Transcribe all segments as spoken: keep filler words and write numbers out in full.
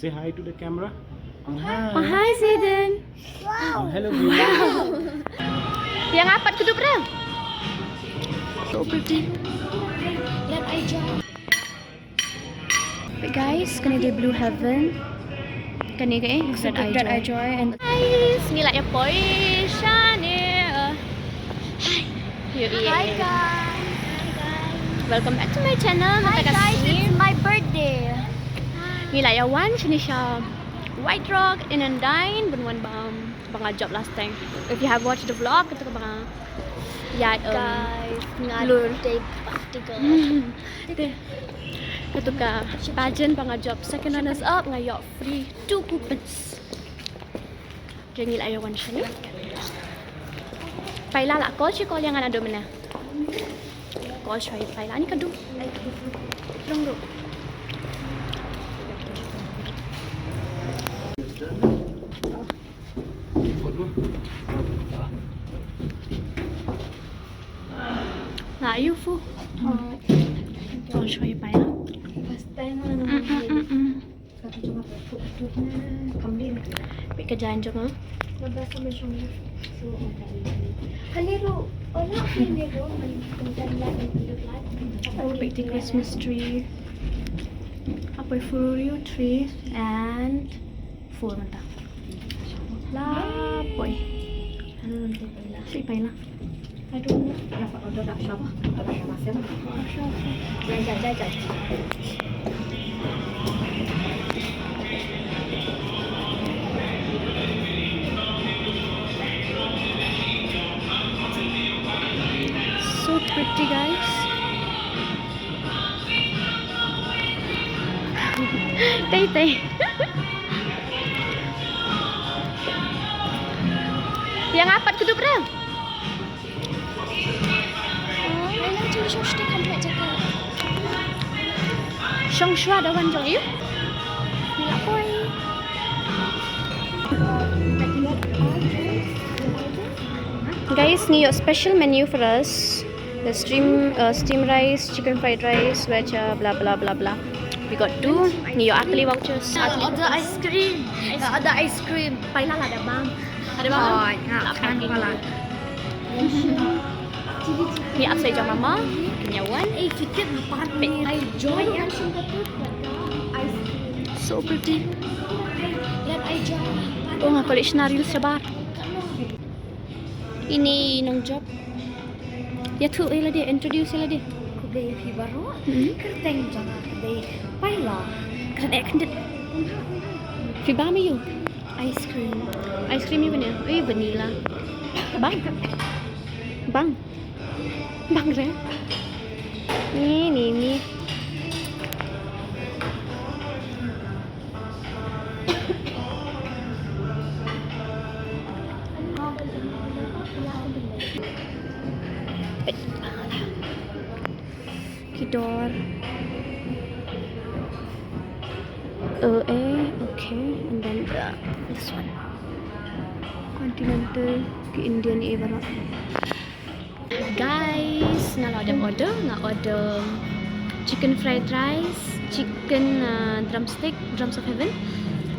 Say hi to the camera. Oh, hi. Oh, hi, Zayden. Oh, hello, viewers. Yang apat kedup dah. So pretty. Let I join. But guys, kane dei Blue Heaven. Kane ka eh, Red Eye Joy. And guys, ngi la ïa poi shane. Hi. Hi guys. Welcome back to my channel. Hi guys, it's my birthday. Ngi la ïa wan shane sha White Rock Inn and Dine ban wan bam ba nga jop last time. If you have watched the vlog, kata ka ba nga ïa, um, guys, nga lur dei practical. Te katu ka pageant ba nga jop second runners up, nga ïoh free two coupons. Te ngi la ïa wan shane. Paila la call shi call ïa nga naduh mynne. Call shuwa ïa Paila ni ka dum. Long ruh. Nga ïu fu. Call shuwa ïa Paila. First time. Mm, mm, mm, mm. Peit ka jaiñ jong nga. Oh, peit the Christmas tree. Apoi Fururio tree and four mynta. La poi. Shi Paila. I don't know. So pretty, guys. Tei, tei. Yang apat kedup dah. Shong shuwa da wan jong i. Ngi la poi. Guys, ngi ïoh special menu for us. The steam, uh, steam rice, chicken fried rice, veg, uh, blah, blah, blah, blah. We got two. Ngi ïoh Atlee vouchers. Order ice cream. Order ice cream. Paila la da bam. Ada bam? Oh, ya, kan pala. Ni ap sai jong mama, kin ïa wan. Eh, tiket na pat ni. Ai joy yang sing betul. So pretty. Oh, nga college na reels shabar. Ini nong job. Ïathuh ïa lade, introduce ïa lade. Khublei ïa phi baroh. Hmm. Kyrteng jong nga ka dei Paila. Kren eh khyndiat. Phi bam aïu? Ice cream. Ice cream ïa bun ïa? Ui, vanilla. Bang. Bang. Bang re. Ni, ni, ni. Ki dor. Uh, eh, okay, and then, uh, this one. Continental, ki Indian eh baroh. Guys, nga la dep order, nga order chicken fried rice, chicken, uh, drumstick, drums of heaven,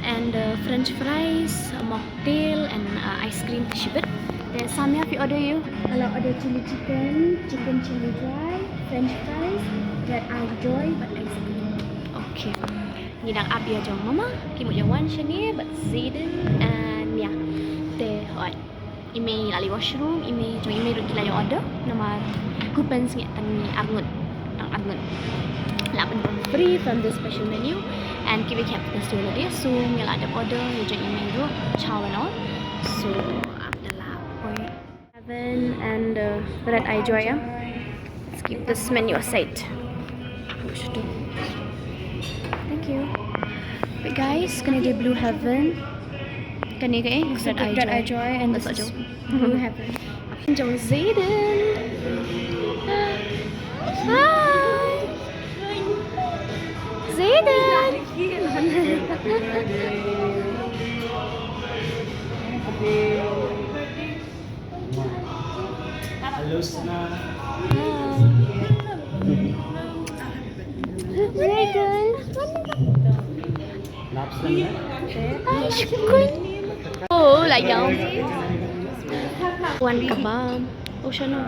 and, uh, french fries, mocktail, and, uh, ice cream shibit. Te Samia, phi order aïu? Nga la order chili chicken, chicken chili dry, french fries, red eye joy bad ice cream. Okay. Ngi dang ap ïa jong mama, ki mut ïa wan shane bad Zayden and Mia. Te hooid. I mei la leit washroom, i mei jong i mei ruh ki la ïa order. Namar coupons ngi tang arngut. Tang arngut. La pynbam free from this special menu. And ki ba ki hap test ïa lade. So ngi la dep order ïa jong i mei ruh, chow and all. So ap da la poi. Heaven and, uh, red eye joy, yeah? Let's keep this menu aside. Thank you. But guys, kane dei Blue Heaven. Kane ka eh, red eye joy. And this is Blue Heaven. Jong Zayden. Hi. Zayden. Hello, Sna. Zayden. Ice cream. Oh, la ïa. Wan kebab. Oh, shano?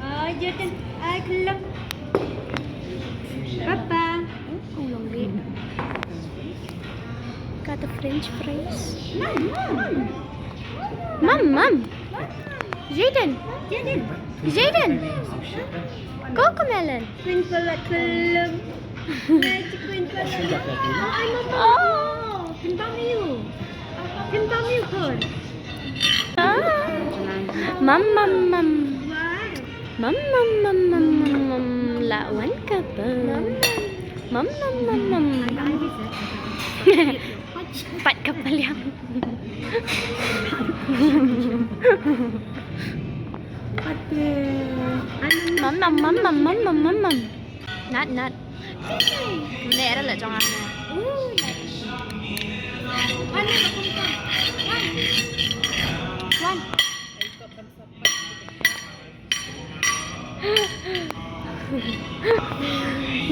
Ai, Jordan. Ai, kelak. Papa. Oh, long way. Got the French fries. Mom, mom. Mom, mom. Jaden. Jaden. Jaden. Cocomelon. Queen Palak Palak. Queen Palak. Oh, I'm a mom. Oh. Queen Palak. Queen Palak. Ah. Mom, mom, mom. Why? Mom, mom, mom, mom, mom, mom. La wan kebab. Mom, mom. Mom, mom, mom, mom. Pat ka paliang. Mom, mom, mom, mom, mom, mom, mom, mom. Nat, nat. Ne, era la jong ah. Wan. Wan.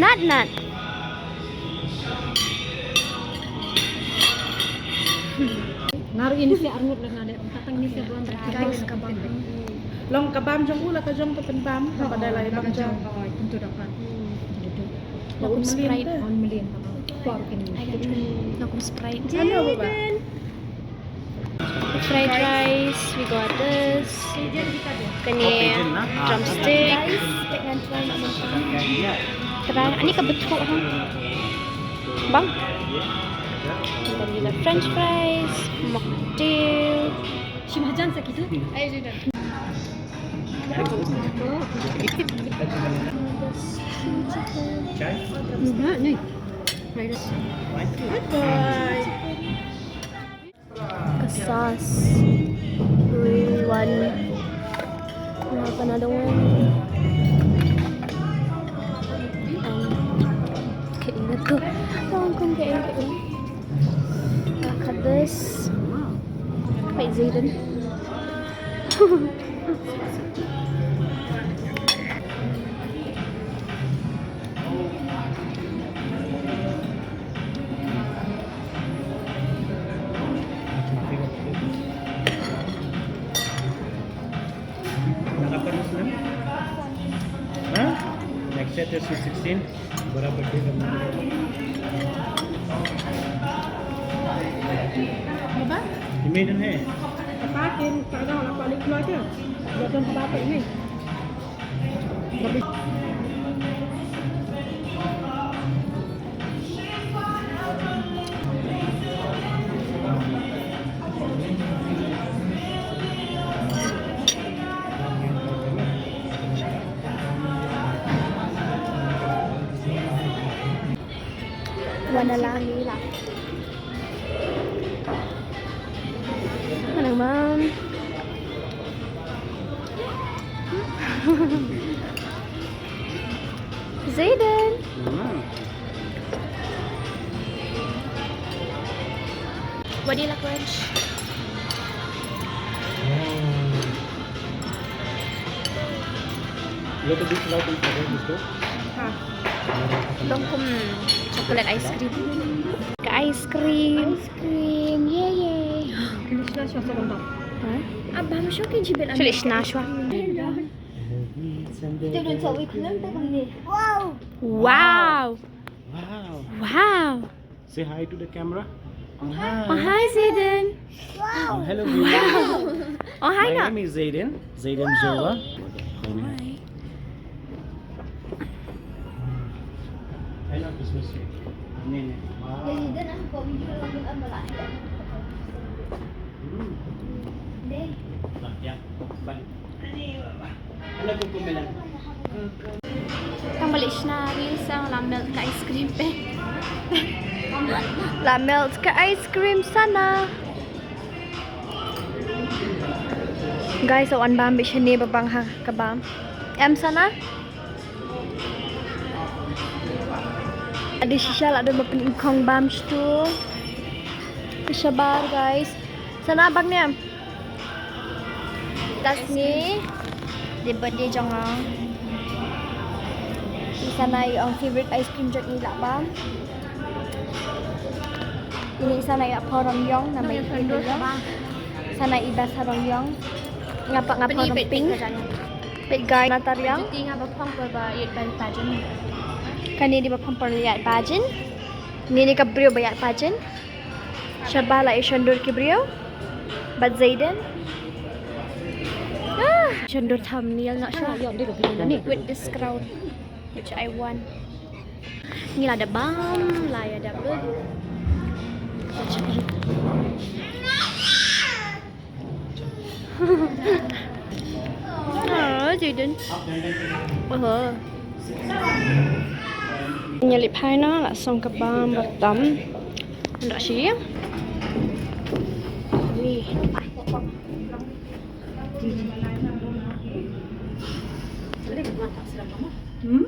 Nat, nat. Nga ruh ini sha arngut leh nga leh, ym, ka tang ini sha don. Guys, kebab. Long kebab jong u la ka jong ka pynbam, ka ba dei la i bam jong. Oh, tentu dapat. Ba un mlien Sprite. Un mlien. Por kini. Ai, ka jong. Nga kum Sprite. Ano ba? Fried rice, we got this. Kane drumstick. Try, ani ka betruk ha. Bang. And then we got French fries, mocktail. Shim hajan sa kitu. Chai? Bye. Ka sauce. Three, one. We have another one. And okay, let's go. Oh, okay, okay. Look at this. Wait, Zayden. Nakapanis na? Ha? Next set is sweet sixteen. Barabar din naman. Diba? Imedan eh. Sa akin, talagang wala pa lip lock eh. Wala pa lip lock eh. Wan la ni la. Mana, Mam? Zayden. Hmm. Vanilla crunch. Hmm. Little bit like in Paris, though. Ha. Long kum chocolate ice cream. Ka ice cream. Ice cream. Yay, yay. Kini shna shwa sa bang. Ha? Abang shwa kin jibil. Shwa shna shwa. Wow. Wow. Wow. Wow. Say hi to the camera. Oh, hi. Oh, hi, Zayden. Oh, hello, viewers. Wow. Oh, hi, my name is Zayden. Zayden Zola. Hi. I love Christmas tree. Ni, ni. Wow. Hmm. Nah, ya. Bye. Tang ba leh shna reels, la melt ka ice cream phi. La melt ka ice cream, Sana. Guys, wan bam beit shane ba bang ha ka bam. Em, Sana? Ade shisha la don ba pynkhong bam shtu. Ka shabar, guys. Sana, bang ne em? Last ni, the birthday jong nga. Sana i ong favorite ice cream jong i la bam. Ini sana i Paramyong, nama i Paramyong. Sana i Basarong Yong. Ngapa ngapa pink. Pet guy Nataryong. Kani di ba phong por ïaid bajin. Ini ni ka briew ba ïaid bajin. Shaba la i shondur ki briew. Bad Zayden. Ah, shondur thumbnail, not sure. With this crowd, which I want. Ngi la da bam, la ïa da bam. Ah, Zayden. Oh. Ngi la phai na la song ka bam ba tam. Nda shi. Hmm?